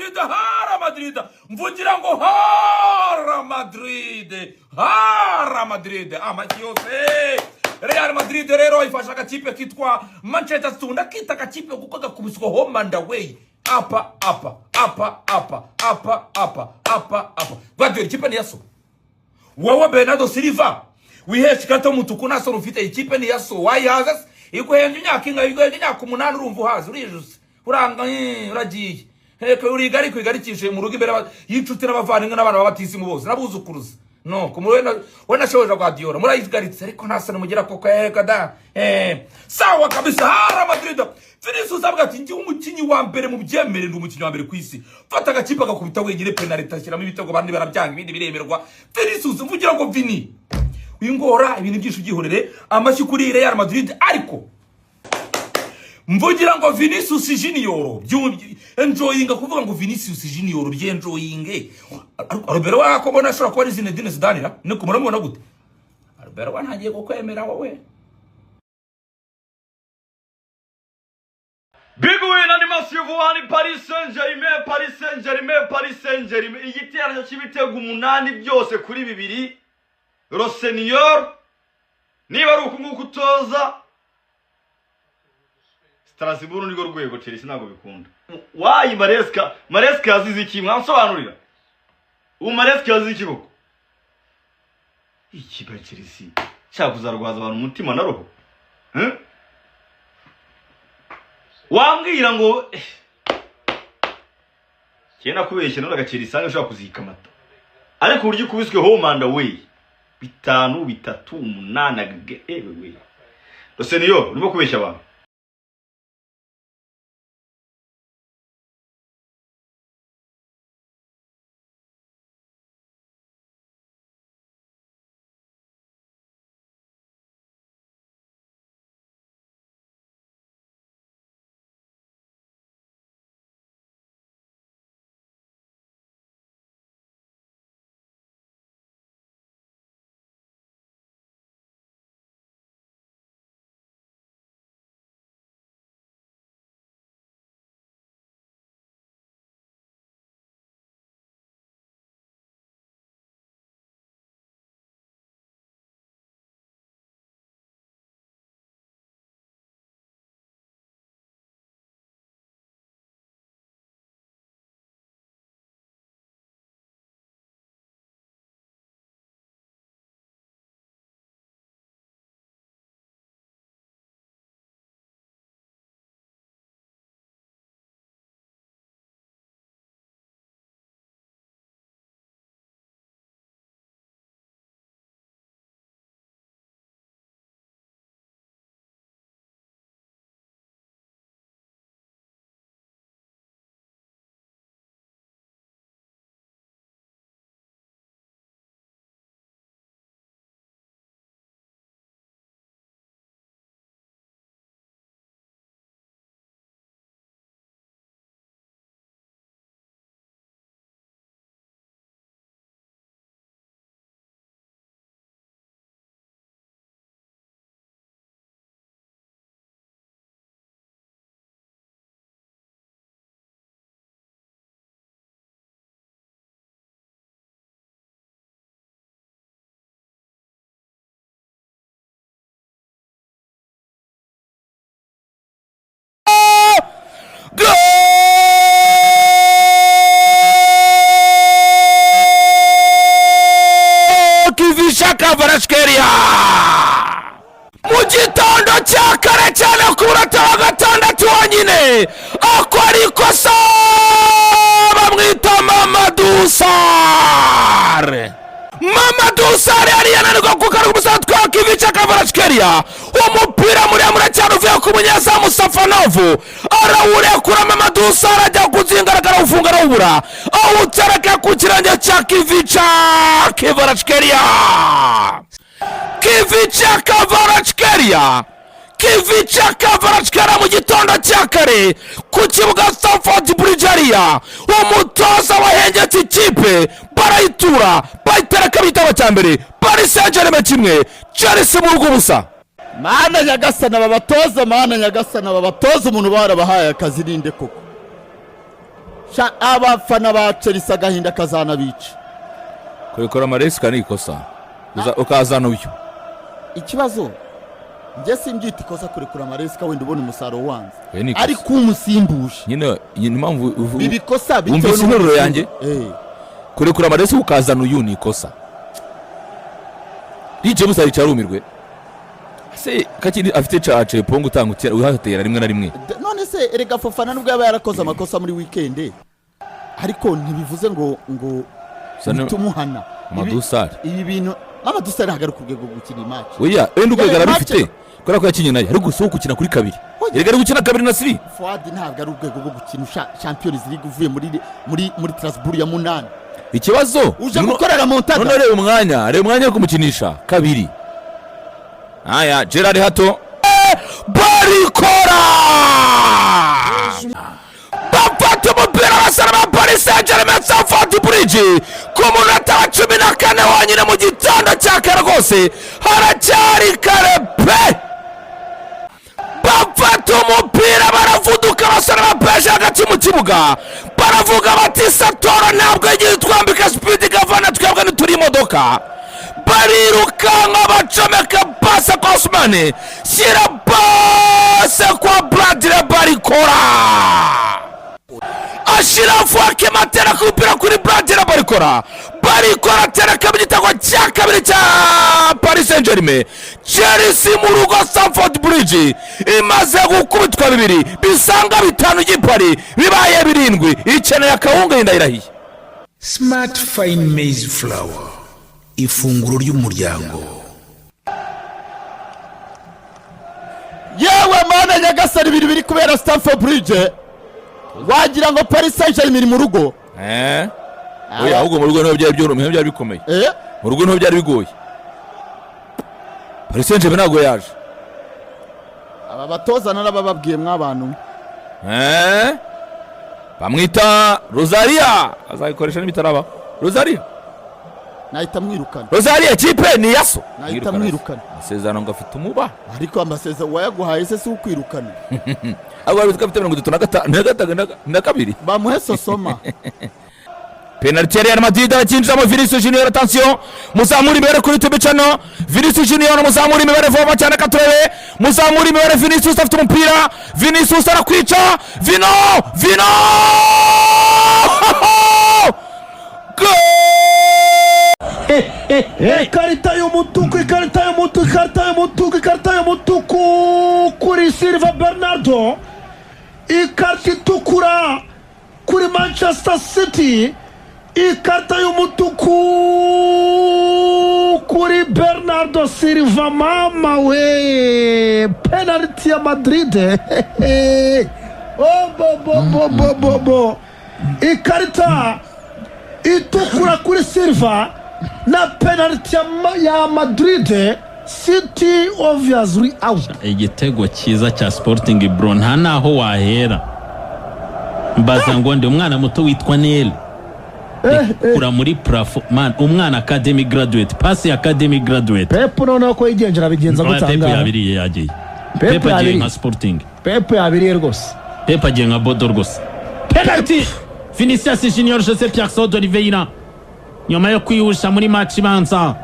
Madrid, hara Madrid, mvugira ngo hara Madrid, hara Madrid, amashyi yose. Real Madrid rero ifasha agakipe kitwa Manchester City, ndakita agakipe kuko gakubiswa home and away, apa apa apa apa apa apa apa apa. Guardiola, ikipe ni yaso. Wowe Bernardo Silva wihesha ikarita y'umutuku, nta soni ufite. Ikipe ni yaso, wayihaza se? Iguhembye imyaka ingahe? Iguhembye imyaka 8, urumva uhaze, urijuse, uranga, uragiye. Heka uriga, ariko igarikishe mu rugo imbere y'inshuti n'abavandimwe n'abana b'abatisimu bose n'abuzukuruza. No ku we na shoja Guardiola murayigaritse, ariko nta soni mugira koko. Reka da. Sawa kabisa, hara Madrid. Vinicius avuga ati: "Njye umukinnyi wa mbere mu byemere, ndi umukinnyi wa mbere ku isi." Fata agakipe agakubita wenyine penalty, ashyiramo ibitego, abandi barabyanga, ibindi biremerwa. Vinicius, mvugira ngo Vini wingora, ibintu byinshi byihorere. Amashyi kuri Real Madrid, ariko mvugira ngo Vinicius Junior, enjoyinga kuvuga ngo Vinicius Junior, byenjoyinge. Albert wa ko mbona ashobora kuba ari Zinedine Zidane ra, niko muramubona gute? Albert wa ntagiye kukwemera wowe. Big win and massive one, Paris Saint-Germain, Paris Saint-Germain, Paris Saint-Germain. Igiteranyo cy'ibitego 8 byose kuri 2. Rosenior, niba ari uku nguku utoza Strasbourg nirwo rwego, Chelsea ntabwo bikunda. Wayi Maresca, Maresca yazize iki? Mwansobanurira? Ubu Maresca yazize iki koko? Ikipe ya Chelsea nshaka kuzarwaza abantu umutima na roho. Wambwira ngo kenda kubeshya none agacira isange ushobora kuzikamata, ariko uburyo ukubiswe home and away 5 3 8, ewe we Rosenior, urimo kubeshya abantu. Kivisha Kvaratskhelia mu gitondo cya kare cyane ku munota wa 6 wonyine akora ikosa, bamwita Mamadou Sarr. Mamadou Sarr yari yananirwa kugaruka umusatsi wa Kivisha Kvaratskhelia. Umupira muremure cyane uvuye ku munyezamu Safonov, arawurekura, Mamadou Sarr ajya kuzingaragara, arawufunga, arawubura, awutereka ku kirenge cya Kivisha Kvaratskhelia. Kivica Kvaratskhelia, Kivica Kvaratskhelia mu gitondo cya kare ku kibuga Stamford Bridge hariya, umutoza wahengetse ikipe barayitura, bayitereka igitego cya mbere. Paris Saint-Germain 1, Chelsea mu rugo 0. Mana nyagasana, babatoza, mana nyagasana, babatoza, umuntu barabahaye akazi ninde koko? Sha, abafana ba Chelsea agahinda kazanabica. Kurekura Maresca ni ikosa. Ukazana uyu. Ikibazo, njye simbyita ikosa kurekura Maresca, wenda ubona umusaruro wanze, Oya, ni ikosa. ariko umusimbuje Nyine iyi ni impamvu biba ikosa bitewe Wumvise interuro n'umusimbuje. yanjye? Eh. Kurekura Maresca ukazana uyu ni ikosa. Reece James aricara arumirwe se kakiri afite ca Cepongo utanga utera uhatera rimwe na rimwe. None se erega Fofana nubwo yaba yarakoze amakosa muri weekend, ariko ntibivuze ngo uhite umuhana. Mamadou Sarr. Ibi bintu Mamadou Sarr ntabwo ari ku rwego rwo gukina iyi match. Oya, wenda urwego Yewe, arabifite kubera ko yakinye nayo, ariko si uwo gukina kuri kabiri. Oya. Erega ari gukina kabiri na siri. Fuad ntabwo ari urwego rwo gukina Champions League uvuye muri Strasbourg ya munani Ikibazo uje gukorera remontada. None reba umwanya wo kumukinisha kabiri. Aya Gerard Hato barikora, bafata umupira abasore ba Paris Saint Germain, Stamford Bridge, ku munota wa 14 wonyine mu gitondo cya kare. Rwose haracyari kare pe. Bafata umupira baravuduka abasore ba PSG hagati mu kibuga, baravuga bati: "Satoro ntabwo yagiye twambika speed governor, twebwe ntituri imodoka." Barirukanka, bacomeka pase kwa Ousmane, shyira pase kwa Bradley Barcola, ashyira Fuake atera ku mupira kuri Bradley Barcola. Barcola atereka igitego cya kabiri cya Paris Saint Germain. Chelsea mu rugo Stamford Bridge imaze gukubitwa bibiri bisanga bitanu by'Ipari, bibaye birindwi. Ikeneye akawunga yenda irahiye. Smart Fine Maize Flour, ifunguro ry'umuryango. Yewe mana nyagasani, ibintu biri kubera Stamford Bridge, wagira ngo Paris Saint Germain iri mu rugo. Eh, oya, ahubwo mu rugo niho byari byoroshye, niho byari bikomeye. Eh. Mu rugo niho byari bigoye. Paris Saint Germain ntabwo yaje. Aba batoza narabababwiye mw'abantu. Eh, bamwita Rosaria, azayikoresha n'ibitaraba Rosaria. Nahita mwirukana. Rosaria, kipe ni iyaso. Nahita mwirukana. Amasezerano ngo afite umuba. Ariko amasezerano wayaguhaye se si ukwirukana? Abo bari afite 32 na gatanu na kabiri. Bamuhe sosoma. Penalty ya Real Madrid, arakinjiramo Vinicius Junior. Attention, muzamura imibare kuri YouTube channel. Vinicius Junior, muzamura imibare vuba cyane katurebe. Muzamura imibare. Vinicius afite umupira, Vinicius arakwica. Vino, Vino! Goal! Ikarita y'umutuku, ikarita y'umutuku, ikarita y'umutuku, ikarita y'umutuku kuri Silva Bernardo, ikarita itukura kuri Manchester City, ikarita y'umutuku kuri Bernardo Silva. Mama we, penaliti ya Madrid! Oh, bo bo bo bo bo bo! Ikarita itukura kuri Silva na penaliti ya Madrid. City obviously out. Igitego cyiza cya Sporting, bro, nta naho wahera. Mbaza ngo ndi umwana muto witwa Nel kura muri plafond, man, umwana academy graduate, pass ya academy graduate. Pep noneho ko yigenjera bigenza Oya, Pep gutangara. yabiriye, yagiye. Pep Pep agiye yabiriye. nka Sporting. Pep yabiriye rwose. Pep agiye nka Bodo rwose. Penalty, Vinicius Junior Jose Pierre d'Oliveira, nyuma yo kwihusha muri match ibanza,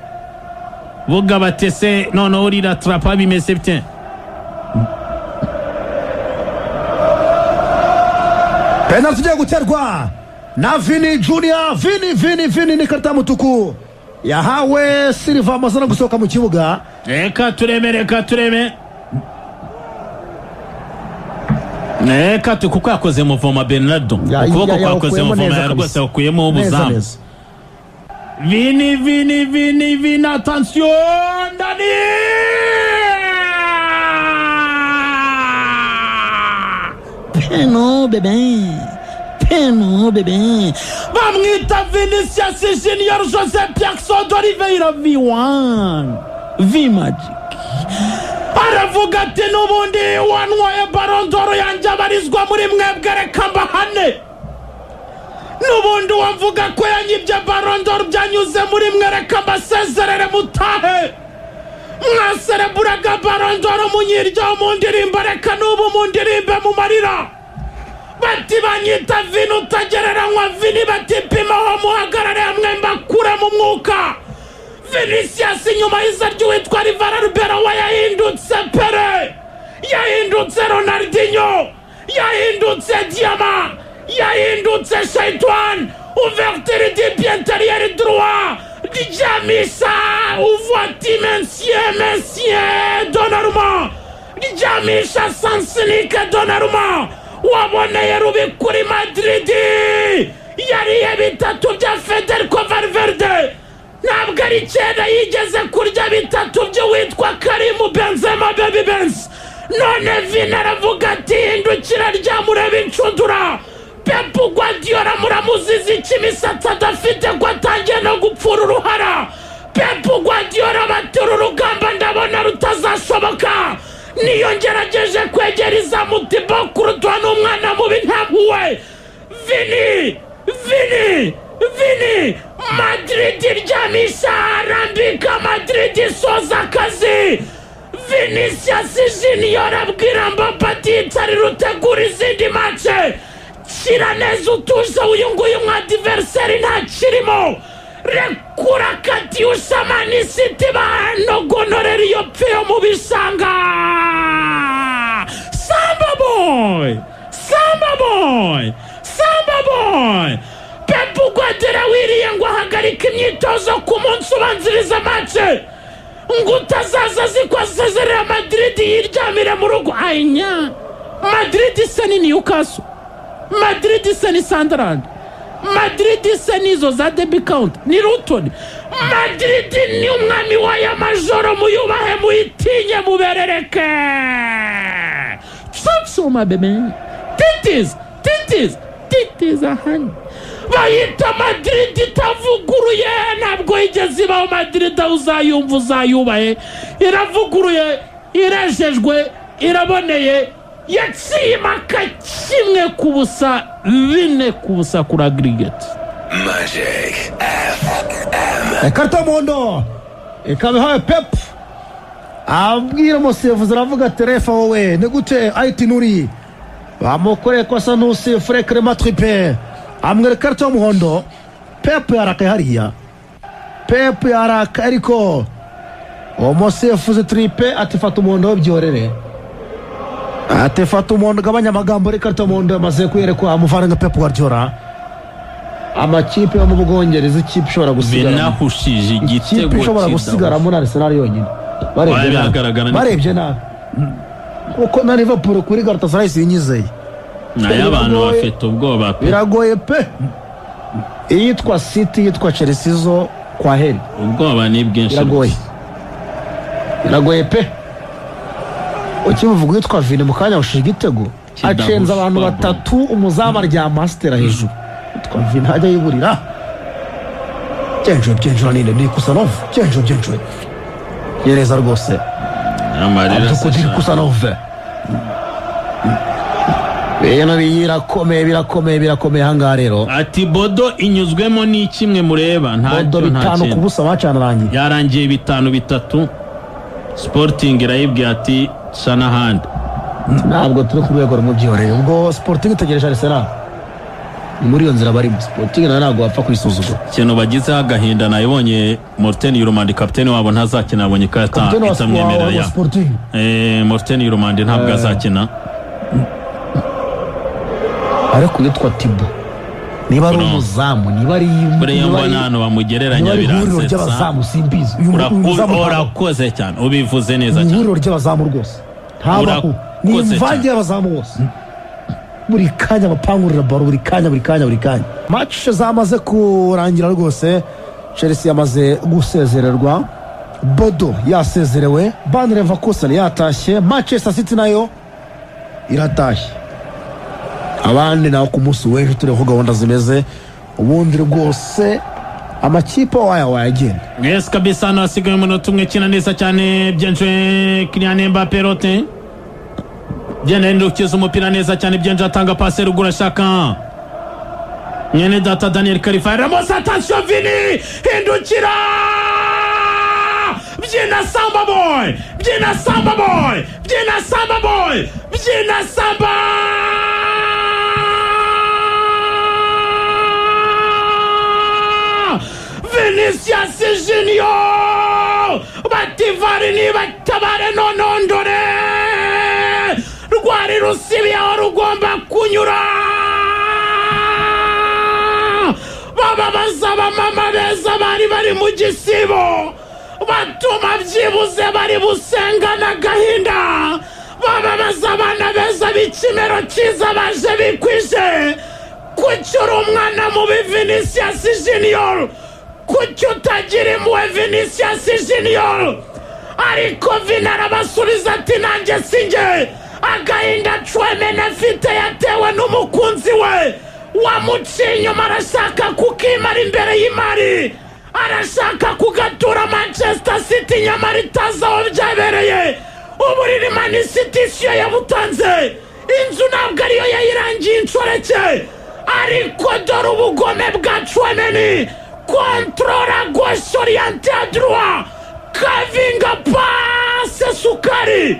vuga batese noneho uriratrapa, bimeze bite? Penaliti igiye guterwa na Vini Junior. Vini, Vini, Vini! Ni ikarita y'umutuku yahawe Silva, amaze no gusohoka mu kibuga. Reka tureme, reka tureme, reka tu kuko yakoze muvoma Bernardo. Ukuboko kwakoze yawukuyemo muvoma neza ya rwose kabisa. yakuyemo Neza ubuzamu. neza. Vini, Vini, Vini, Vini, attention, ndani! Peno bebe, peno bebe! Bamwita Vinicius Junior Jose Pierre d'Oliveira, V1 V Magic, aravuga ati: "N'ubundi wantwaye Ballon d'Or yanjye abarizwa muri mwebwe, reka mbahane. N'ubundi wamvuga ko yanyibye Ballon d'Or byanyuze muri mwe, reka mbasezerere mutahe. Mwasereburaga Ballon d'Or munyiryaho mu ndirimbo, reka n'ubu mundirimbe mu marira." Bati banyita Vini utagereranywa. Vini bati pima aho muhagarare hamwe mbakure mu mwuka. Vinicius inyuma y'iza ry'uwitwa Rivara Rubera yahindutse Pele, yahindutse Ronaldinho, yahindutse Diama, yahindutse Shaitwan. Ouverture du pied intérieur droit, ryamisa uvuati monsieur, monsieur Donnarumma, ryamisha Sansinike Donnarumma waboneye rubi kuri Madrid. Yariye bitatu bya Federico Valverde, ntabwo ari icyenda yigeze kurya bitatu by'uwitwa Karimu Benzema, Baby Benz. None Vini aravuga ati hindukira ryamureba inshundura. Pep Guardiola muramuziza iki imisatsi adafite ko atangiye no gupfura uruhara? Pep Guardiola batura urugamba ndabona rutazashoboka, niyo ngerageje kwegera izamu Thibaut Courtois n'umwana mubi ntamuwe. Vini, Vini, Vini! Madrid iryamisha, arambika Madrid, isoza akazi. Vinicius Junior abwira Mbappe ati yicarira utegura izindi match, kira neza utuje, uyu nguyu mwa adversaire ntakirimo, rekura Katyusha Man City bahanogonorera iyo pfe yo mu bishanga. Samba boy, samba boy, samba boy! Pep Guardiola wiriye ngo ahagarike imyitozo ku munsi ubanziriza match ngo utazaza azi ko asezerera Madrid yiryamire mu rugo. Ayinya, Madrid se ni Newcastle, Madrid se ni Sunderland, Madrid se nizo za Derby County, ni Luton? Madrid ni umwami w'aya majoro, muyubahe, muyitinye, muberereke. Tsutsuma bebe, titizi titizi titizi ahandi bayita Madrid itavuguruye, ntabwo yigeze ibaho. Madrid aho uzayumva uzayubahe, iravuguruye, irejejwe, iraboneye. Yaciye impaka 1-0, 4-0 kuri aggregate. Magic FM. Ikarita y'umuhondo ikaba ihawe Pep, abwira umusifuzi, aravuga ati refa wowe ni gute ayiti nuri bamukoreye ko asa n'usifure Clement Turpin, amwereka ikarita y'umuhondo. Pep yarakaye hariya, Pep yarakaye, ariko uwo musifuzi Turpin ati fata umuhondo byorere, ati fata umuhondo ugabanya amagambo. Ikarita y'umuhondo yamaze kuyerekwa umuvandimwe Pep Guardiola. Amakipe yo mu Bwongereza, ikipe ishobora gusigaramo Binahushije ikipe igitego ishobora gusigaramo na Arsenal yonyine barebye Oya, nabi. biragaragara ni- Barebye nabi kuko na Liverpool kuri Galatasaray sinyizeye. Nayo abantu Biragoye. bafite ubwoba pe. Biragoye pe. Iyitwa City, iyitwa Chelsea zo kwa heri. Ubwoba ni bwinshi. Biragoye, biragoye pe. Ukimuvuga witwa Vini mu kanya awushije igitego. Kidahushwa, acenza abantu bro. batatu, umuzamu aryama hasi, atera hejuru. Witwa Vini ajya yiburira. Byenjure, byenjura ninde ni Kusanov, byenjure, byenjure yereza rwose. Amarira Abdukodir se. Kusanov. Ibintu birakomeye, birakomeye, birakomeye ahangaha rero. Ati Bodo inyuzwemo n'ikimwe mureba Bodo ntacyo 5 nta ku kintu. busa, bacanarangiye. Yarangiye 5-3, Sporting irayibwiye ati ca n'ahandi. Ntabwo turi ku rwego rumwe, byihoreye. Ubwo Sporting itegereje Arsenal, ni muri iyo nzira barimo. Sporting nayo ntabwo bapfa kuyisuzugura. Ikintu bagizeho agahinda nayibonye, Morten Hjulmand kapiteni wabo ntazakina, abonye ikarita Kapiteni wa itamwemerera wa ya Sporting? Morten Hjulmand ntabwo azakina. Ariko uwitwa Tibo niba ari Bro. umuzamu, niba ari Buriya niba mbona ahantu bamugereranya niba ari ihuriro biransetsa. ry'abazamu, simbizi. Uyu muzamu ntabaho. Urakoze cyane, ubivuze neza Ni cyane. ihuriro ry'abazamu rwose, ntabaho, ni Urakoze imvange cyane. y'abazamu bose. Buri kanya bapangurira baro, buri kanya, buri kanya, buri kanya. Match zamaze kurangira rwose, Chelsea yamaze gusezererwa, Bodo yasezerewe, Bayer Leverkusen yatashye, Manchester City nayo iratashye. Abandi naho ku munsi w'ejo tureba uko gahunda zimeze. Ubundi rwose amakipe waya wayagenda. Yes kabisa, hano hasigaye umunota umwe. Kina neza cyane, byenje Kylian Mbappe rote genda ukiza umupira neza cyane, byenje atanga pase ruguru ashaka mwene data Daniel Karifa Ramos, attention Vini, hindukira, byina samba boy, byina samba boy, byina samba boy, byina samba. Vinicius Junior, bati VAR nibatabare nonondore, rwari rusibiye aho rugomba kunyura. Bababaza abamama beza bari bari mu gisibo, batuma byibuze bari busengana agahinda. Bababaza abana beza b'ikimero cyiza baje bikwije. Kuki uri umwana mubi, Vinicius Junior? Kuki utagira impuhwe, Vinicius Junior? Ariko Vini arabasubiza ati: "Nanjye sinjye." Agahinda Tchouaméni afite yatewe n'umukunzi we wamuciye inyuma, arashaka kukimara imbere y'imari, arashaka kugatura Manchester City, nyamara itazi aho byabereye. Uburiri Man City siyo yabutanze, inzu ntabwo ariyo yayirangiye inshoreke. Ariko dore ubugome bwa Tchouaméni: contrôle à gauche, orienté à droite, kavinga, passe sukari,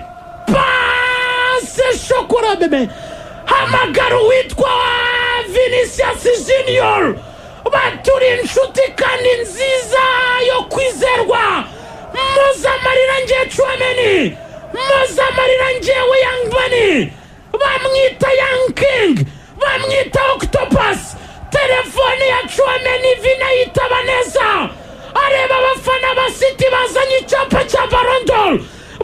passe chocolat bébé. Hamagara uwitwa Vinicius Junior, baturi inshuti kandi nziza yo kwizerwa. Muzamarira ngiye Tchouaméni, muzamarira ngewe Young Bunny. Bamwita Young King, bamwita Octopus. Telefone ya Tchouaméni, Vini yitaba neza, areba abafana ba City bazanye icyapa cya Ballon d'Or,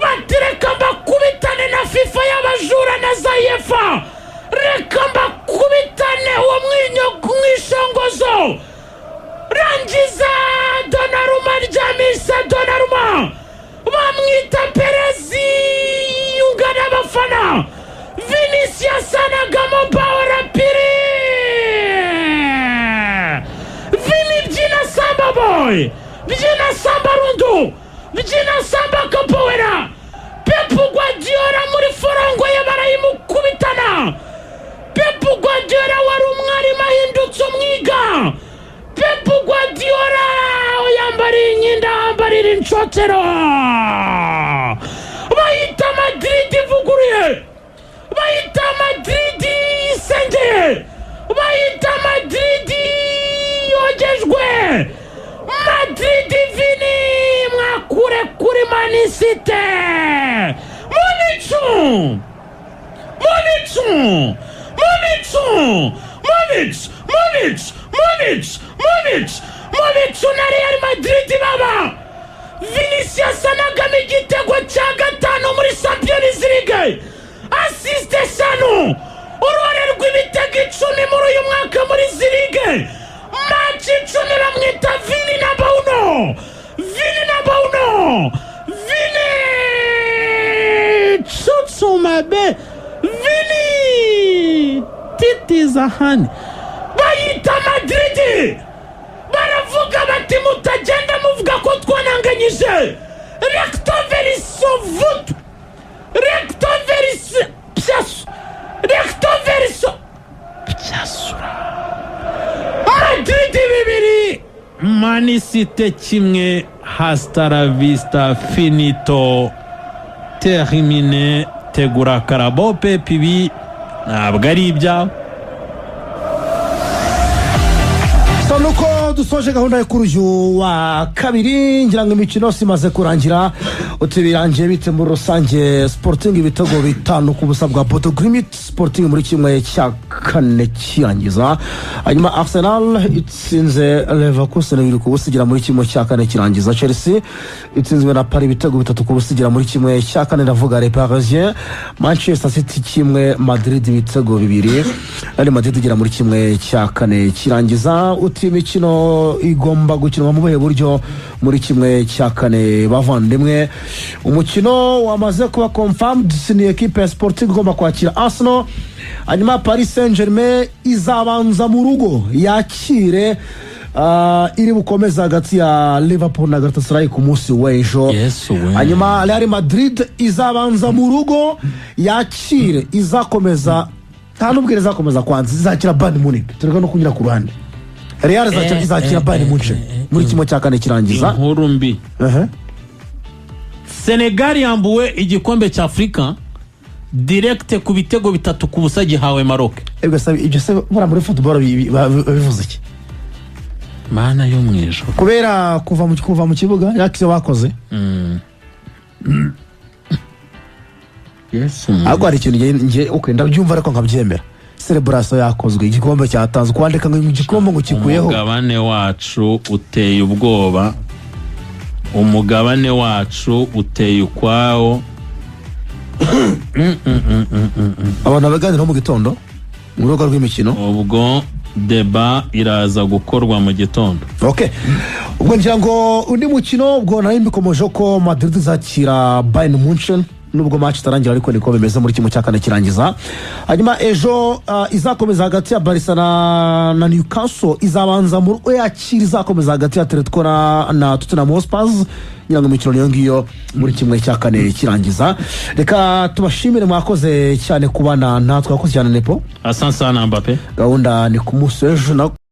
bati: "Reka mbakubitane na FIFA y'abajura na za UEFA, reka mbakubitane uwo mwinyo mwishongozo." Rangiza Donnarumma, ryamisha Donnarumma, bamwita Perezi, yunga n'abafana. Vinicius anagamo bawara piri. Vini, byina samba boy, byina samba rundu, byina samba capoeira. Pep Guardiola muri forongo ye barayimukubitana. Pep Guardiola wari umwarimu ahindutse umwiga. Pep Guardiola yambariye imyenda, yambarira inshotero. Bahita Madrid ivuguruye, bahita Madrid yisengeye, bahita Madrid yogejwe. Madrid, Vini mwakure kuri Man City mu bicu, mu bicu, mu bicu, mu bicu, mu bicu, mu bicu, mu bicu, mu bicu na Real Madrid. Baba Vinicius anagama igitego cya gatanu muri Champions League, assist 5, uruhare rw'ibitego 10 muri uyu mwaka muri izi ligue, match 10. Bamwita Vini number uno, Vini number uno, Vini Tsutsumabe, Vini titizahani. Bayita Madrid, baravuga bati: "Mutagenda muvuga ko twananganyije." Recto verso vutu, recto verso pyasu, recto verso pyasura. Madrid 2, Man City 1. Hasta la vista, finito, terminé. Tegura karabo pepi, ibi ntabwo ari ibyawe. So nuko dusoje gahunda yo kuri uyu wa kabiri. Ngira ngo imikino yose imaze kurangira. Uti birangiye bite muri rusange? Sporting ibitego 5-0 bwa Bodo Glimt, Sporting muri 1/4 kirangiza. Hanyuma Arsenal itsinze Leverkusen 2-0, igera muri 1/4 kirangiza. Chelsea itsinzwe na Paris ibitego 3-0, igera muri 1/4, ndavuga Les Parisiens. Manchester City 1, Madrid ibitego 2, Real Madrid igera muri 1/4 kirangiza. Uti imikino igomba gukinwa mu buhe buryo muri 1/4? Bavandimwe, umukino wamaze kuba confirmed ni ekipe ya Sporting igomba kwakira Arsenal. Hanyuma Paris Saint Germain izabanza mu rugo yakire iri bukomeze hagati ya Liverpool na Galatasaray ku munsi w'ejo. Yesu we. Hanyuma Real Madrid izabanza mu rugo yakire izakomeza, nta n'ubwo izakomeza kwanza, izakira Bayern Munich. Tureka no kunyura ku ruhande, Real izakira izakira Bayern Munich muri 1/4 kirangiza. Inkuru mbi: Senegal yambuwe igikombe cya Afurika direct ku bitego 3-0 gihawe Maroc. Ibyo se, ibyo se buriya muri football bivuze iki? Mana yo mu ijoro. Kubera kuva mu kibuga yakize bakoze. Yesu. Ariko hari ikintu nge, okay, ndabyumva ariko nkabyemera. Celebration yakozwe, igikombe cyatanzwe, kwandika ngo igikombe ngo kikuyeho. Umugabane wacu uteye ubwoba, umugabane wacu uteye ukwawo. Abantu baganiraho mu gitondo mu rubuga rw'imikino. Ubwo débat iraza gukorwa mu gitondo. Okay, ubwo ngira ngo undi mukino, ubwo nari mbikomoje ko Madrid izakira Bayern Munchen, nubwo match itarangira ariko niko bimeze muri 1/4 kirangiza. Hanyuma ejo izakomeza hagati ya Barca na Newcastle, izabanza mu rugo yakira, izakomeza hagati ya Atletico na Tottenham Hotspur. Ngira ngo imikino niyo ngiyo muri 1/4 kirangiza. Reka tubashimire, mwakoze cyane kubana natwe, wakoze cyane, Nepo. Asante sana, Mbappe. Gahunda ni ku munsi w'ejo na